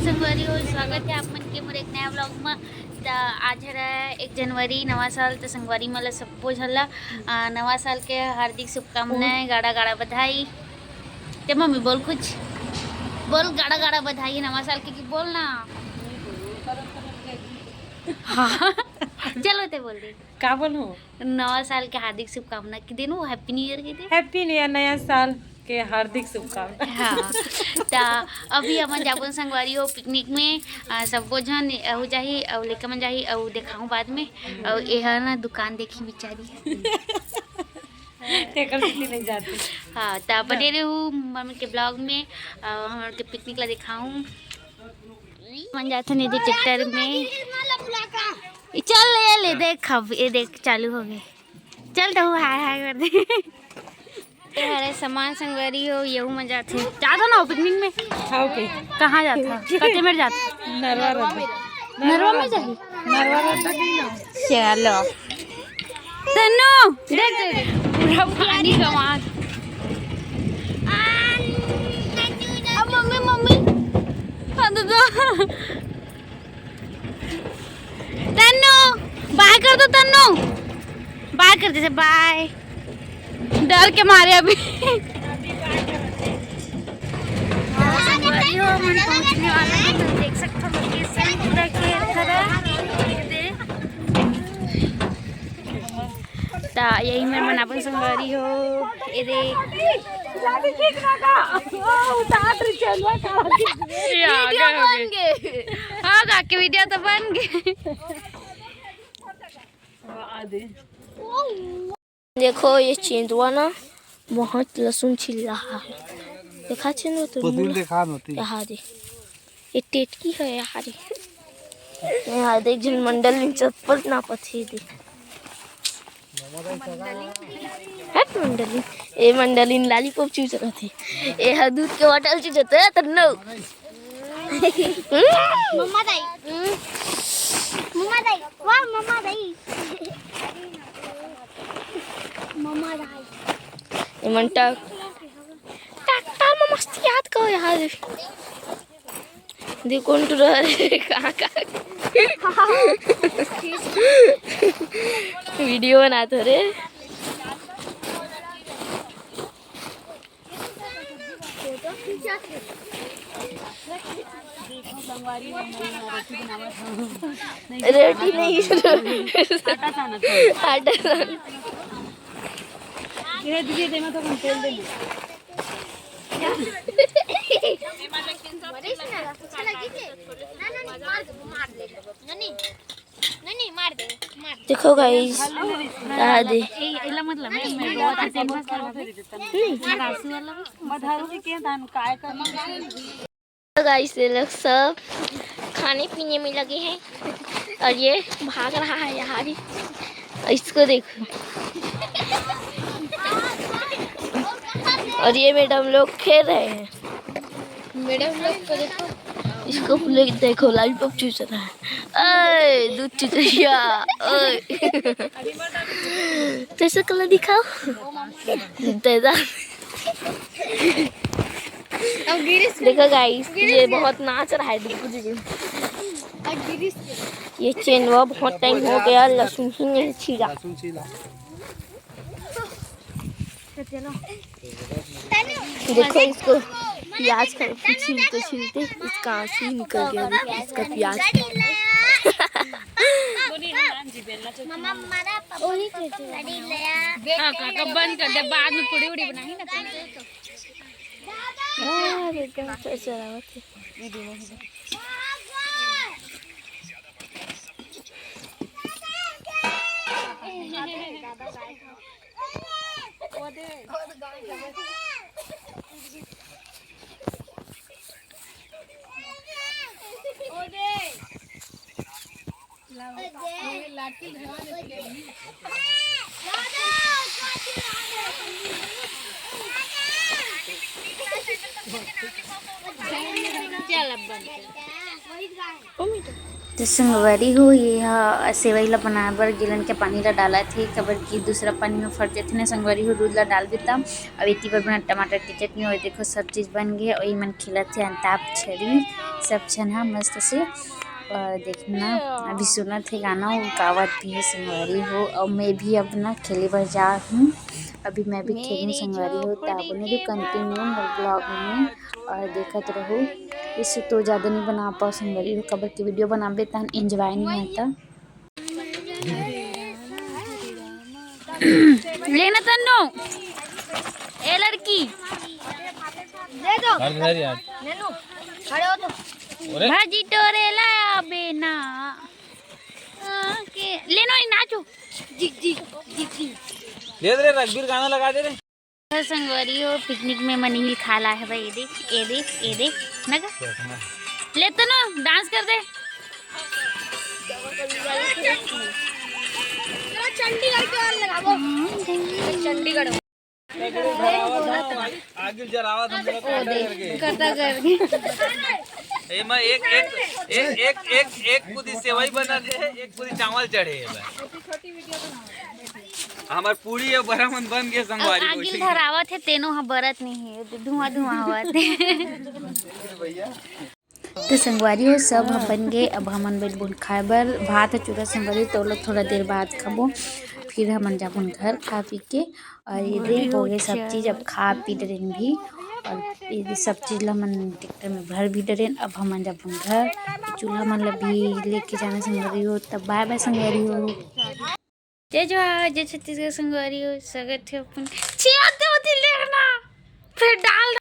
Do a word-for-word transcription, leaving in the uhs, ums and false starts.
संगवारी हो, स्वागत है आप मन के मोर एक नया vlog में। त आज हरे एक जनवरी, नवा साल। त संगवारी मन ला, सबो झन ला, अ, नवा साल के हार्दिक शुभकामनाएं। गाड़ा गाड़ा बधाई। ते मम्मी बोल कुछ, बोल, गाड़ा गाड़ा बधाई नवा साल के, कि बोल ना। हाँ। चलो ते बोल दे। का बोलूं? नवा साल के हार्दिक शुभकामना कि देनू, Happy New Year कि दे। Happy New Year, नया साल के हार्दिक शुभकामना। हाँ, त अभी हमन जाबो संगवारी हो picnic में, अ, सबो झन अहू जाही, अउ लइका मन जाही, अउ देखाहूँ बाद में। अउ एहा ना दुकान देखी बिचारी। तेकर सेती नहीं जाते। हाँ, त बने रहू हमन के vlog में, अ, हमन के picnic ला देखाहूँ। मन जाथन एदे tractor में। चल ये ले देख, अब ये देख चालू हो गए। चल तो हाय हाय कर दे। ये हरे सामान संगवारी हो, येहू मन जाथे। जाथो ना picnic में? हाँ, okay। कहाँ जाथा? कते मेर जाथा? नरवा रोड। नरवा में जाही? नरवा रोड तक ही ना। चलो। तन्नू, देख, देख, देख। पूरा पानी का मार। अब मम्मी, मम्मी। हाँ, तो, तो। तन्नू, bye कर दो तन्नू। Bye कर दे, bye। डर के मारे अभी। संगवारी हो, मन पहुंचने वाला है, तो देख सकते हो location पूरा खेत हरा। त यही मेर मन अपन संगवारी हो, ये देख। ये आ गए, हो गए। हाँ, काकी, video तो बन गए। देखो, ये चेंदुआ ना बहुत लहसुन छिल रहा है। देखा चेंदुआ तो पतली देखा नती। यहाँ दे। ये टेटकी है यहाँ रे। यहाँ देख, झन मंडल में चप्पल ना पथे दे। हट मंडली। ए मंडली lollipop चूस रहा थे। ए हा दूध के bottle चूस रहा था, तन्नू। मम्मा दाई। मम्मा दाई। वाह, मम्मा दाई। मम्मा दाई। ए मन टा-, tractor में मस्त याद करो यार। दे कौन टुरा रे, कहाँ, कहाँ? Video बनात हो रे। रोटी नहीं, आटा सान। ये दीदी, दे मैं तो तेल दे। देखो guys, आ दे। तो guys, ये लोग सब खाने पीने में लगे हैं और ये भाग रहा है यहाँ भी। इसको देखो। और ये मैडम लोग खेल रहे हैं। मैडम लोग को देखो। इसको लोग देखो, lollipop चूस रहा है। ओए, दूध चूस रहा है। ओए। कैसा colour दिखाओ? तेरा। देखो guys, ये बहुत नाच रहा है। देखो दीदी, ये चेंदुआ बहुत time हो गया, लहसुन ही नहीं छीला। देखो इसको प्याज का छीलते छीलते इसका आंसू ही निकल गया। देखो इसका प्याज। हाँ, काका, बंद कर दे, बाद में पूड़ी उड़ी बनाही ना। हाँ, एकदम चरावत है। तो संगवारी हो, ये हा सेवई ला बनाए बर गिलन के पानी ला डालत हे, काबर कि दूसरा पानी में फट जाथे ना संगवारी हो, दूध ला डाल देता। अब एती बर बना टमाटर के चटनी, और देखो सब चीज बन गए। और ये मन खिलत हे अंताक्षरी, सब झन ह मस्त से। और देखना, अभी सुनत हे गाना, वो गावत भी है संगवारी हो। और मैं भी अब ना खेले बर जा हूँ, अभी मैं भी खेलूँ संगवारी हो। तो आप बने रहो कंटिन्यू मोर ब्लॉग में और देखत रहो। इसे तो ज़्यादा नहीं बना पाओ संगवारी हो, काबर की वीडियो बनाबे तहन एंजॉय नहीं आता। लेना तन्नो, ए लड़की, दे दो। खड़े हो तो। अरे। भाजी टोरे लाया बेना। आके लेनो, नाचो। जिग, जिग, जिग, जिग। दे दे रे, रघुवीर गाना लगा दे रे। तो संगवारी हो, पिकनिक में मन हिल खा ला है भाई। ये देख, ये देख, ये देख ना का? ले तो ना, डांस कर दे। चंडीगढ़ के और लगाबो। चंडीगढ़। आगे जरावत हम लोग ओ दे, कटा करके। एमा एक, एक, एक, एक, एक, एक कुदी सेवई बना दे, एक कुदी चावल चढ़े है बस। हमार पूरी अउ बरा मन बन के संगवारी हो, आगिल ठीक है? धरावत है, तेनो ह बरत नहीं है, धुआं धुआं होवत है। तो संगवारी हो, सब ह बन गए। अब हमन बैठ बुन खाए बर। भात ह चूरा संगवारी, तो लोग थोड़ा देर बाद खाबो, फिर हमन जाबुन घर खा पी के। और ये दे हो गए सब चीज, अब खा पी डरेन भी। और ये दे सब चीज ला हमन ट्रैक्टर में भर भी डरेन। अब हमन जाबुन घर, चूल्हा मन ला भी लेके जाना संगवारी हो। तब बाय बाय संगवारी हो। जय जोहार, जय छत्तीसगढ़ संगवारी हो, स्वागत है अपन। चिया दे होती लेना, फिर डाल